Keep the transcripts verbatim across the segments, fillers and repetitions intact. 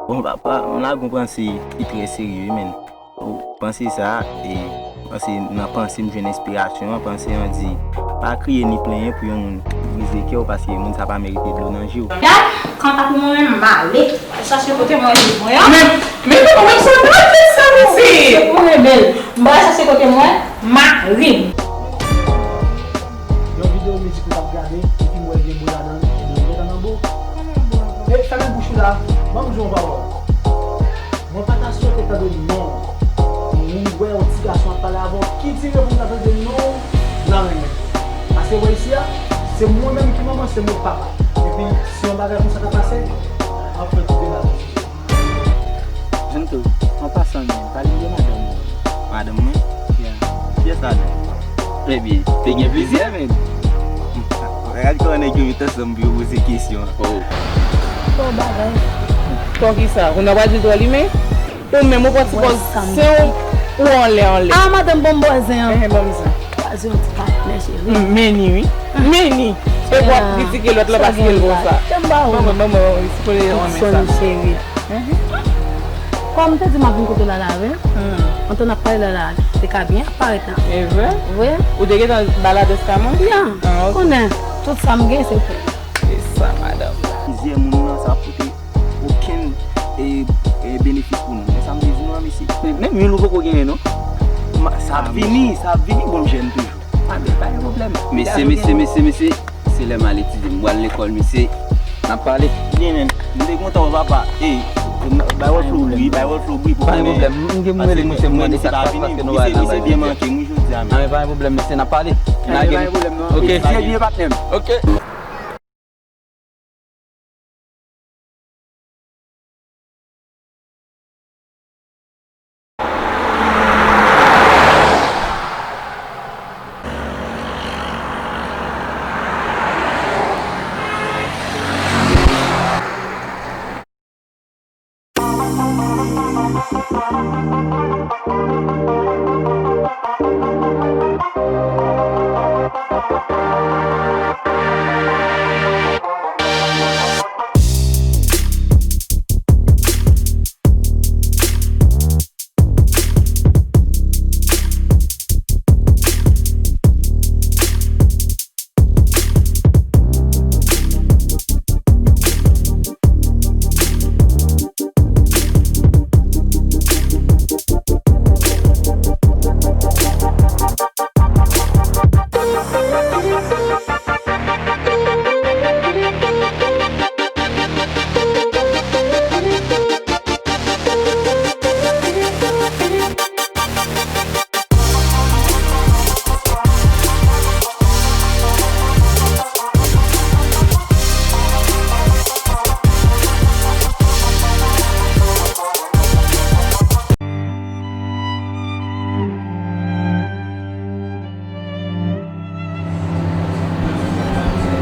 Bon, papa, m lage yon panse ki trè serye, wi, menn. Ou panse sa, e, panse nan panse m jwenn enspirasyon an, panse an di, pa kriye ni plenyen pou yon moun brize kè w, paske moun sa pa merite dlo nan je w. Gad, kanta pou mwen menm, m ale. Chache kote mwen, mwen, an. Men, men kòman w ap sa, sa, mesye? Se pou rebèl. M pral chache kote mwen, mari m. Yon videyo mizik ou t ap gade, epi m wè gen bo ladan l, ebyen ou gentan nan bo. E, fèmen bouch ou la, ban m di w yon pawòl. Mwen pa ta swete tande non. Ou wè yon ti gason ap pale avè w, ki dire pou m ta tande non w nan renmen. Paske wè isi a, se mwen menm ki manman, se mwen k papa. Epi, si yon bagay konsa ta pase, anfen, kite bagay. Janto, an pasan, men, pale m de madanm ou. Madanm mwen? Yeah. Kiyès madanm? Ebyen, te gen plizyè, men. Gad kòman nèg yo met ansanm pou yo poze kesyon an. Oh. Bon bagay. Tò kisa? Kounye a w pral di l tò limen? Ou menm, ou pran ti pòz sen w, ou anlè, anlè. Ah, madanm, bon bò zen an. Ehe, ban m zen. Pase yon ti patnè, cheri. Meni, wi. Meni. E w ap kritike lòt la paske l konsa. Ban mwen, ban mwen, wi, si kote yon men sa. Cheri. Kòm m te di m ap vin kote w la la, wi. Antan n ap pale la la, te ka byen ap parèt la. E vre? Vre. Ou te gentan ba ladrès kay mwen? Ya. Ah, ok. Konnen, tout sa m gen, se pou ou. E sa, madanm. Plizyè moun nan, sa ap pote okenn, e, e, benefis pou nou. Men sa m te di nou an, mesye. Men, menm youn ou poko genyen, non. Ma, sa ap vini, sa ap vini, bon, m jèn toujou. Pa gen, pa gen pwoblèm. Mesye, mesye, mesye, mesye, se lè m al etidye, m pral lekòl, mesye. N ap pale. Byen, men, m te kontan wè papa. Ey, bay wòl flo bri, bay wòl flo bri pou konnen. Pa gen pwoblèm. M gen mwen, mesye, m mande sa k pase paske nou pa nan bay. Mesye byen manke m wi jodi a, men. Nan, men pa gen pwoblèm, mesye, n ap pale. N a gen. Ok. Byen, patnè m. Ok.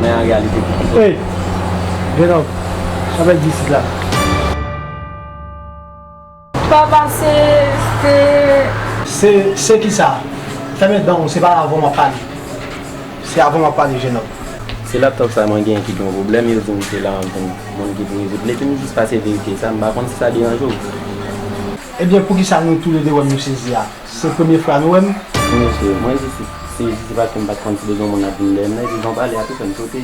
Men an reyalite. Ey! Jenòm, sa fè di isit la? Papa, se, se... Se, se kisa? Fèmen dan w, se pa avè w m ap pale. Se avè w m ap pale, jenòm. Se laptòp sa mwen genyen ki gen yon pwoblèm, yo di m se la m jwenn moun ki pou rezoud li, epi m jis pase verifye sa, m pa konn si sa deranje w. Ebyen, poukisa nou toulede wè m nou sezi a? Se premye fwa nou wè m? Wi, mesye, mwen jis sezi paske m pa t konn si te gen yon moun ap vin dèyè m nan, epi jan w pale a tou fè m sote.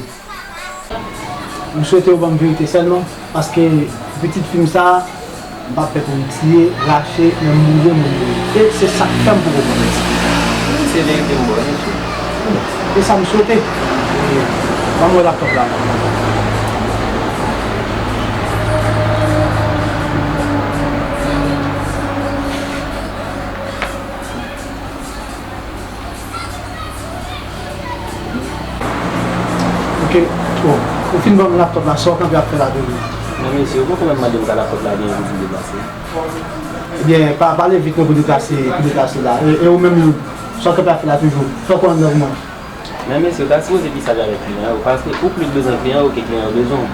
M swete w ban m verite sèlman, paske pitit fi m sa a, m p ap pè pou m tiye, rache, menm boule, moun boule. E se sa k fè m poko konn. Wi, se verite m ba w, mesye. E sa m swete. Ban m wè laptòp la. Ok, bon, ou fin ban m laptòp la, sa w kanpe ap fè la toujou? Non, mesye, ou poko menm mande m sa laptòp la genyen pou di m deplase. Ebyen, pa, pale vit non pou deplase, pou deplase la. E, e ou menm, sa w kanpe ap fè la toujou? Fè kò anndan pou mwen. Men mesye, w ta sipoze pi saj avèk kliyan yo, paske ou plis bezwen kliyan yo ke kliyan yo bezwen w.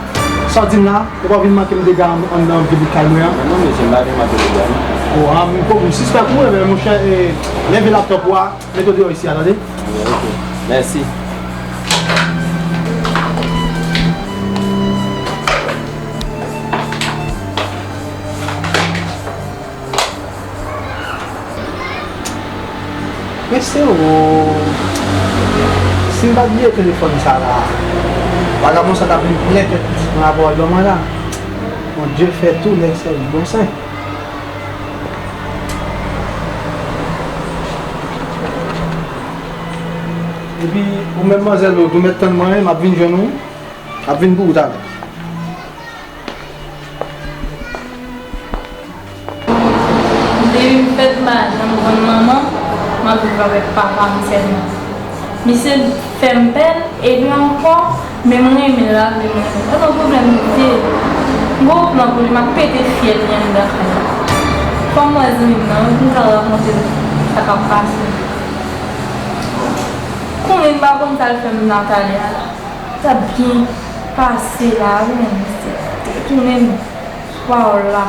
Sa w di m la? Ou pa vin manke m dega an, anndan vil kay mwen an? Non, non, mesye, m pa vin manke w dega, non. O, a, m, m sispèk ou, ebyen, monchè, e, leve laptòp ou a, mete w deyò isi a, tande? Ebyen, ok. Mèsi. Se ou. Si m pa t bliye telefòn sa la, vagabon sa t ap vin plen tèt pitit mwen avè w devan mwen la. Bondye fè tou lè sèvi bon sen. Epi, ou menm manzèl, ou tou mèt tann mwen, m ap vin jwenn ou. M ap vin pou ou talè. Depi m fèt m pa janm konn manman, m ap viv avèk papa m sèlman. Misye fè m pè l, epi ankò, men m renmen l, l ap vin renmen m. E pa pwoblèm misye. M gon plan pou li, m ap pete fyèl li anndan kay la. Fò m wè zanmi m nan, wi, pou m ka rakonte l sa k ap pase. Konnen m pa konn sa l fè m Natalia la. Sa byen pase la, wi, men misye. Tounen m pawòl la.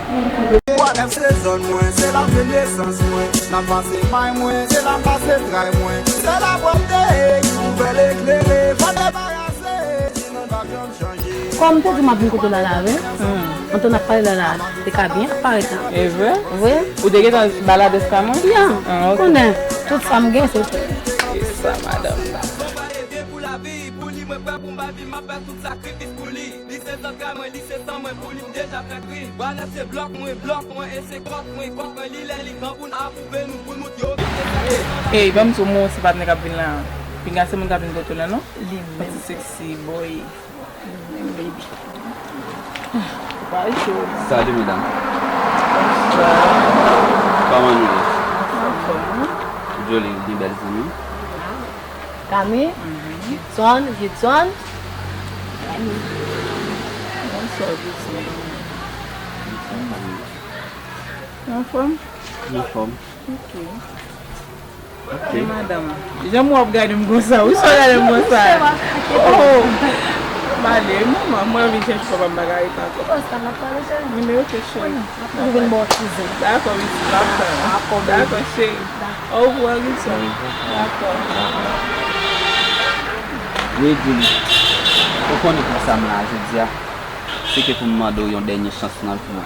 Bwa nèf se zòn mwen, se la fè nesans mwen. Nan pase may mwen, se la pase tray mwen. Se la pwòpte ki pou fè l eklere. Fò debarase, sinon n p ap janm chanje. Kòm te di m ap vin kote w la la, wi. Antan n ap pale la la, te ka byen parèt la. E vre? Wi. Ou te gentan ba l adrès pa mwen? Ya. Ah, ok. Konnen, tout sa m gen, se ou fè. E sa, madanm. Li se zantray mwen, li se san mwen, pou li m deja fè kri. Bwa nèf se blòk mwen, blòk mwen, e se kòk mwen, kòk mwen, li lè li tan pou n apwouve nou, pou n moute yo vin. Ey, ban m di w, m wè yon ti patnè k ap vin la. Pinga se moun k ap vin kote w la, non? Li menm. Yon ti sexy boy. Baby. Ou pa joli. Salut, medam. Bonswa. Kòman nou ye? Anfòm, wi. Joli, li bèl zanmi. Kami? Mhm. Gidson, Gidson. Bonswa, Gidson. Anfòm? Anfòm. Ok. Ok. Madanm, jan m wè w ap gade m konsa, wi, sa w gade m konsa. Oh! M ale, manman, mwen vin chèche papa m, m pa ka ret ankò. Nimewo ke cheri. Mwen vin ba w ti zen. Dakò, pitit, m ap tann. Dakò, baby. Dakò, cheri. Dakò. Au revoir, Wilson. Dakò. Wi, Julie. Ou konnen poukisa m la jodi a? Se ke pou m mande w yon dènye chans nan vi w.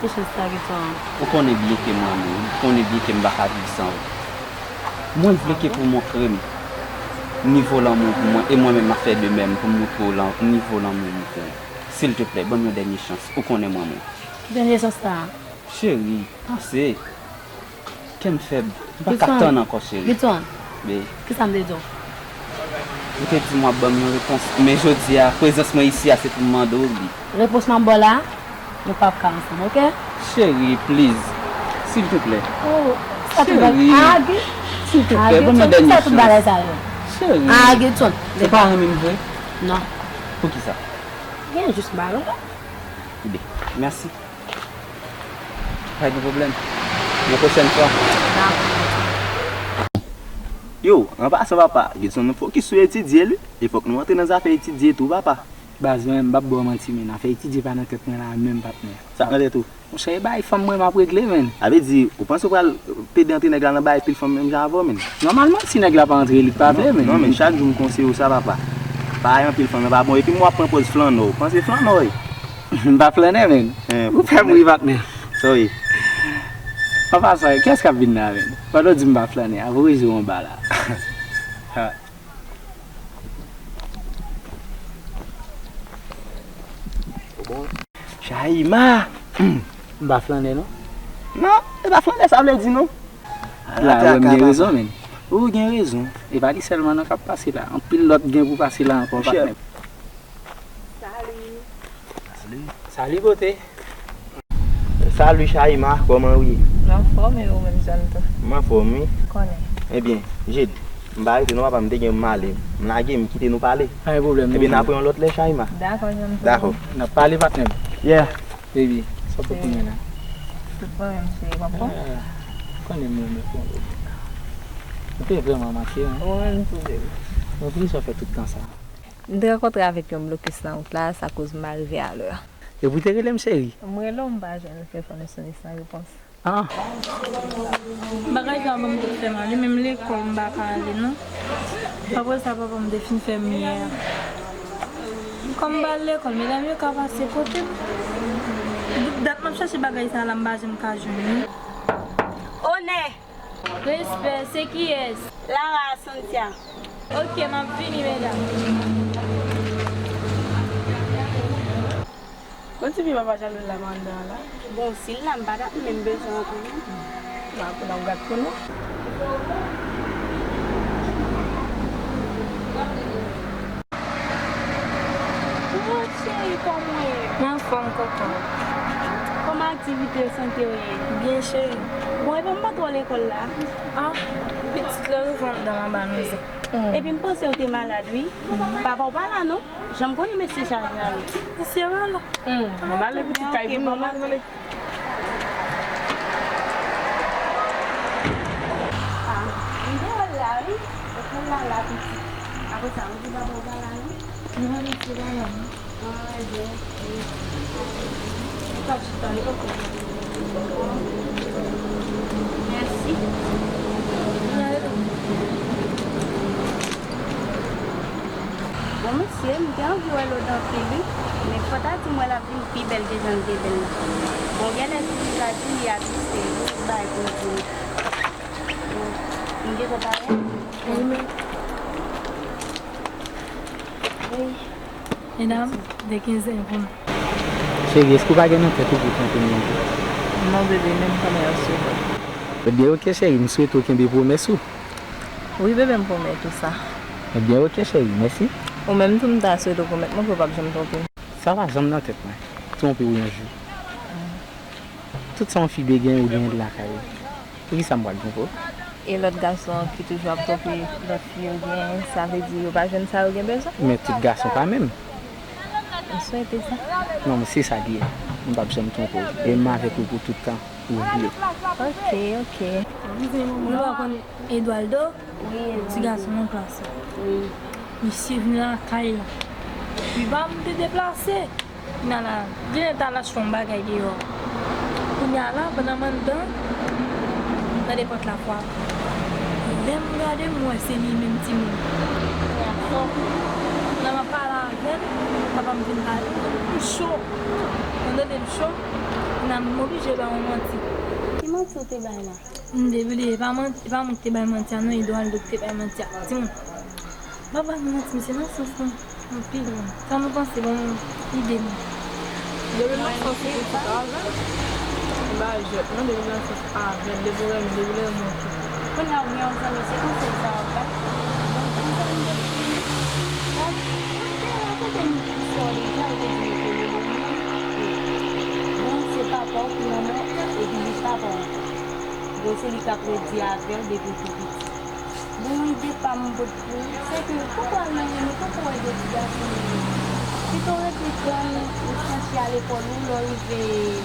Ki chans sa, Gidson? Ou konnen byen ke m renmen w, ou konnen byen ke m pa ka viv san ou. Mwen vle ke pou w montre m nivo lanmou w pou mwen, e mwen menm m ap fè de menm pou m montre w lan-, nivo lanmou m pou ou. Silteplè, ban m yon dènye chans, ou konnen m renmen w. Ki dènye chans sa a? Cheri, panse. Kè m fèb. M pa ka tann ankò, cheri. Gidson, Gidson. Wi. Kisa m te di w? Ou te di m w ap ban m yon repons, men jodi a, prezans mwen isi a, se pou m mande w li. Repons m ap ba w la, nou p ap ka ansanm, oke? Cheri, please. Silteplè. Oh, sa tout bagay. Cheri. Ah, Gidson. Silteplè, ban m yon dènye chans. Sa tout bagay sa yo. Cheri. Ah, Gidson. Ou pa renmen m vre? Non. Poukisa? Gen jis bagay la. Ebyen, mèsi. Pa gen pwoblèm. Yon pwochèn fwa. Yo, an pasan papa, Gidson fokis sou etidye li. E fòk nou antre nan zafè etidye tou papa. Baz, mwen menm, m p ap ba w manti, men afè etidye pa nan tèt mwen la menm, patnè. Sa k nan tèt ou? Monchè, e bay fanm mwen m ap regle, men. Sa vle di, ou panse w pral pede antre nèg la nan bay pil fanm menm jan avè w, men? Nòmalman, si nèg la pa antre, li k pa vle, men. Non, men chak jou m konseye w sa, papa. Pa ay anpil fanm, men pa bon. Epi m wè w ap pran pòz flannè, ou panse flannè w ye? M pa flannè, men. Ou fè m ri, patnè. Sa w ye? An pasan, kiyès k ap vin la, men? Pandan w di m pa flannè a, voye je w anba la. Chayima! M pa flannè, non? Non, e pa flannè sa vle di, non. La, wè m gen rezon, men. Ou gen rezon. E pa li sèlman, non, k ap pase la. Anpil lòt gen pou pase la ankò, patnè. Salut. Salut. Salut, bote. Salut, Chayima, kòman ou ye? M anfòm, e ou menm, Jonathan? M anfòm, wi. Konnen. Ebyen, Jade, m pa rete non, papa, m te gen pou m ale. M lage, m kite nou pale. Pa gen pwoblèm, ebyen, n ap wè yon lòt lè, Chayima. Dakò, Jonathan. Dakò. N ap pale, patnè m. Yeah. Baby, sa w fè kounye a la? Tout bon, menm, cheri, w ap bon? Ah, konnen m renmen w, baby. Ou te vrèman manke, wi. Ou menm tou, baby. Men poukisa w fè tout tan sa? M te rankontre avèk yon blokis nan wout la, sa koz m pa rive alè a. Epi w te rele m cheri? M rele w, m pa jwenn ou, telefòn ou sone san repons. Ah. Bagay sa ban m tout fè mal, li menm lekòl m pa ka ale non. Apre sa papa m te fin fè m yè a. Kòm m pa al lekòl, medam yo ka pase kote m. Dat m ap chache bagay sa la, m pa janm ka jwenn li. Onè! Respè, se kiyès? Lara Santia. Ok, m ap vini, medam. Bon, tifi papa Jalou la, m anndan an la. Bon, si l la, m pa t ap menm bezwen antre non. M a pou n ap gad pou nou. Oh, cheri, kòman w ye? Mwen anfòm, kòkò. Kòman aktivite sante w ye? Byen, cheri. Bon, epa m pa twò lekòl la. Ah, pitit la rive anndan anba nou zen. Epi m panse w te malad, wi. Papa w pa la, non? Jan m konnen mesye chaje ale. Mesye pa la. Hmm, m ale pitit kay vin, m ale. Ah, m te wè l la, wi. Lekòl la la, pitit. Apre sa, ou di papa w pa la, non? Non, mesye pa la, non. Ah, ebyen, ok. Ou ka chita, li poko. Mèsi. Bon, mesye, m te anvi wè Lod anpil, wi. Men fò ta di m wè l ap vin pi bèl ke jan l te bèl la. Bon, genlè si li la di li atriste, li tout bagay pou l di. M gentan pare. Wi, men. Wi. Medam, de kenz an pou nou. Cheri, èske w pa gen nan tèt ou pou w twonpe m non plis? Non, bebe, menm pa nan yon segonn. Ebyen, ok, cheri, m swete w kenbe pwomès ou. Wi, bebe, m pwomèt ou sa. Ebyen, ok, cheri, mèsi. Ou menm tou, m ta swete w pwomèt mwen ke w p ap janm twonpe m. Sa pa janm nan tèt mwen. Twonpe w yon jou. Tout sa yon fi bezwen, ou genyen l lakay ou. Poukisa m pral twonpe w? E lòt gason ki toujou ap twonpe lòt fi yo genyen, sa vle di yo pa jwenn sa yo gen bezwen? Men tout gason pa menm. M swete sa. Non, men se sa k ye. M p ap janm twonpe w. E m avèk ou pou tout tan, ou vle. Ok, ok. Nou pa konn Eduardo? Wi, ti gason nan klas la. Wi. Misye vin lakay la. Li pa vle deplase. Nana, genlè ta al achte yon bagay deyò. Kounye a la, pandan m anndan, m tande pòt la frape. Lè m gade, m wè se li menm timoun. Pandan m ap pale avè l, papa m vin pale. M cho. Mwen tande m cho. Nana, m oblije ba yon manti. Ki manti w te bay la? M te bliye, e pa mwen, e pa mwen ki te bay manti a non, Eduardo ki te bay manti a. Timoun. M pa ba nou manti, mesye, nan sans lan, anpil. Sa nou panse, ban m ide nou. Depi nan sans ou tout avè l, m pa jwèt non, depi nan sans avè l, depi w renmen, depi l renmen w tou. Kounye a ou gen yon zanmi, se konsèy sa w ap bay? Bon, yon zanmi de fini. Bon, ou te rakonte m istwa w deja, ou te di m ke manman w, bon, se papa w ki manman w, epi li papa w ankò. Bon, se li k ap redi avè w depi w tou piti. Bon, ide pa m m pot pou ou, se ke poko al nan renmen, poko wè de ti gason yo. Pito rete tann ou chèche al lekòl ou, lè w rive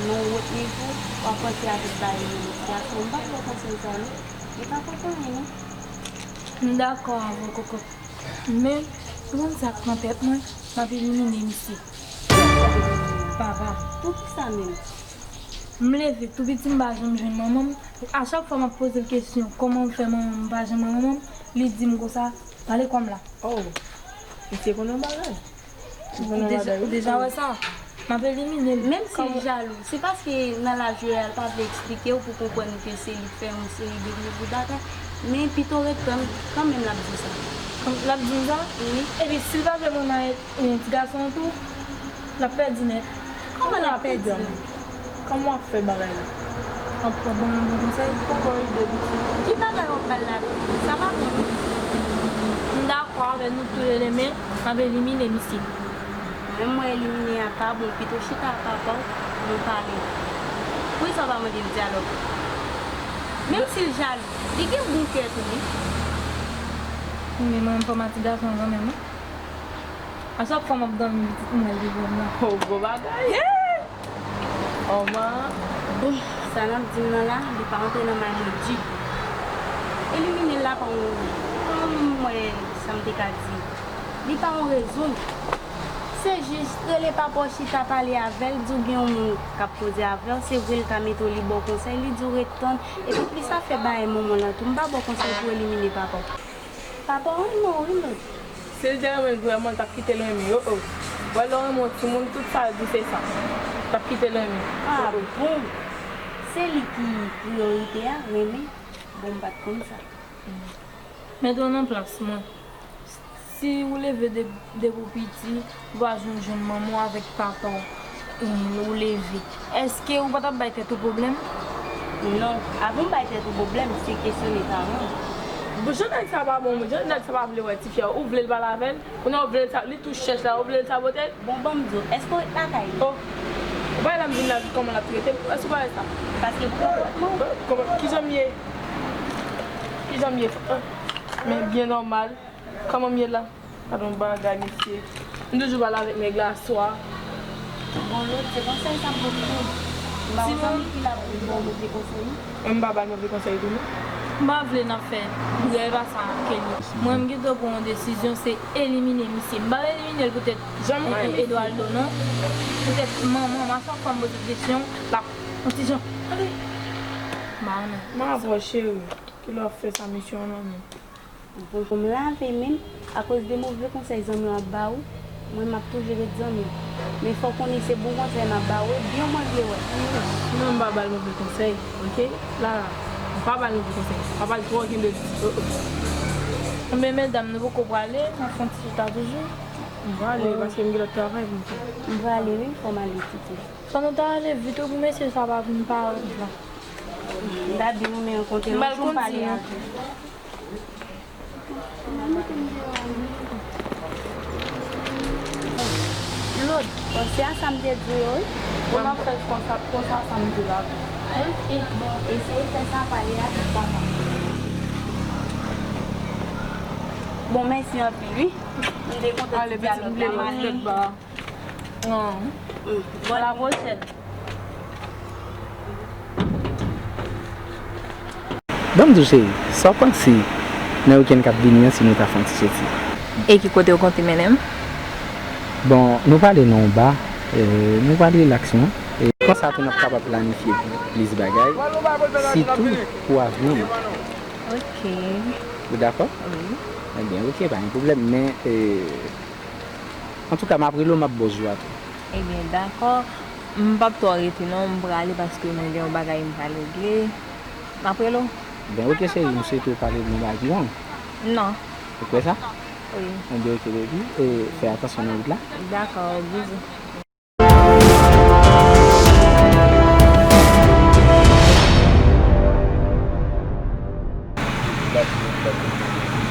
nan yon wòt nivo, w ap panse a tout bagay yo. Gason, m pa ba w konsèy sa non. Li pa konprann li non. M dakò avè w, Koko. Men, ou konn sa k nan tèt mwen, m ap elimine misye. Papa. Poukisa menm? M leve tou piti, m pa janm jwenn manman m. A chak fwa m ap poze l kesyon, kòman m fè manman m pa janm wè manman m, li di m konsa, pale kò m la. Oh, misye konn yon bagay. Ou deja, ou deja wè sa? M ap elimine l. Menm si l jalou, se paske nan laj yo a, l pa vle eksplike w pou konprann ke se li k fè yon seri de move bagay. Men pito ret tann, kanmenm l ap di w sa. L ap di m sa? Wi. Epi si l pa vle mwen marye, e, ti gason an tou, l ap pèdi nèt. Kòman l ap pèdi nèt? Kòman w ap fè bagay la? W ap pran bon, bon konsèy? Poko ide pitit. Ki bagay w ap ba l la? Sa pa bon non. M dakò avè nou toulède, men m ap elimine misye. Menm mwen elimine a pa bon, pito chita a papa w, nou pale. Poukisa w pa mande l dyalòg? Menm si l jalou, li gen bon kè tou wi. Men mwen, m fòm a ti gason an kanmenm wi. A chak fwa m ap dòmi, pitit m wè l devan m nan. Oh, gwo bagay! Oman. Bon, sa n ap di m nan la, li pa antre nan may mwen ditou. Elimine l la pa yon, pa yon, mwen, sa m te ka di. Li pa yon rezon. Se jis rele papa w chita pale avè l, di w gen yon moun k ap koze avè w, se vre l ka mete w li ba w konsèy, li di w ret tann, epi plis afè bagay manman lan tou, m pa ba w konsèy pou w elimine papa w. Papa w renmen w wi Lòd. Si l te renmen l vrèman, l t ap kite l renmen, oh oh. Wè lè w renmen yon timoun, tout sa l di se sa. L t ap kite l renmen. Ah bon? Se li ki priyorite a, renmen? Bon, m pa t konn sa. Mete w nan plas mwen. Si ou leve de, depi w piti, ou pa janm jwenn manman w avèk papa w, ou leve, èske ou pa t ap bay tèt ou pwoblèm? Non, avan m bay tèt ou pwoblèm, se kesyone paran w. Bon, jan nèg sa pa bon, jan nèg sa pa vle wè tifi a, ou vle l pale avè l? Kounye a ou vle l sa, li tou chèch la, ou vle l sabote l? Bon, ban m di w, èske w ret lakay ou? Oh, ou pa wè lè m vin la, kòman l ap trete m? Èske ou pa wè sa? Paske pou kòman, kijan m ye? Kijan m ye? Men byen nòmal. Kòman m ye la? Gad yon bagay, mesye. M toujou pale avèk nèg la aswè. Bon, Lòd, se konsèy sa m pou di w. M pa konn zanmi ki la pou ba w move konsèy, non. Mwen, m pa ba l move konsèy tou, non. M pa vle n ap fè grèv a sa, Kelly. Mwen, m gentan pran yon desizyon, se elimine misye. M pa elimine l poutèt Eduardo, non. Poutèt manman m, a chak fwa m poze l kesyon, l ap yon ti jan. Ale. M pa renmen. M ap wè, cheri. Kilè w ap fè sa, mesye, non, non. Bon, m lave men m, akoz de move konsèy zanmi w ap ba ou, mwen m ap toujou ret zanmi w. Men fò w konnen se bon konsèy m ap ba ou, e byen w manje wè. Non, m pa ba l move konsèy, oke? Lara, m pa ba l move konsèy. M pa ba l twò gen de. Ebyen, medam, nou poko prale, n ap fè yon ti chita toujou. M prale, paske m gen lòt travay pou m fè. M prale, wi, fò m ale, titi. Fò nou ta ale vit, wi, pou mesye sa pa vin parèt la. M ta di nou, men rankontre lòt jou m pale avè l. Lòd, panse a sa m te di w yo, wi. Bon, m ap fè konsa, konsa sa m di w la. Bon, eseye fè sa, pale avèk papa. Bon, mèsi anpil, wi. M te kontan ti dyalòg la, m ale. Bon, la pwochèn. Ban m di w, cheri, sa w panse nan wikenn k ap vini an si nou ta fè yon ti soti? E ki kote w konte mennen m? Bon, nou prale nan yon ba, e, nou pral rilaks, non? E konsa tou n ap kapab planifye plis bagay, sitou pou avni nou. Ok. Ou dakò? Wi. Ebyen, ok, pa gen pwoblèm, men, e, antouka, m ap rele w, m ap ba w jou a tou. Ebyen, dakò. M p ap twò rete non, m prale paske mwen gen yon bagay m pral regle. M ap rele w. Ben, ok, cheri, m swete w pale de yon bagay pi long. Non. Ou kwè sa? Wi. Ebyen, ok, baby. E, fè atansyon nan wout la. Dakò, bizou.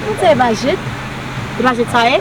Ou se Majid? Se Majid sa ye?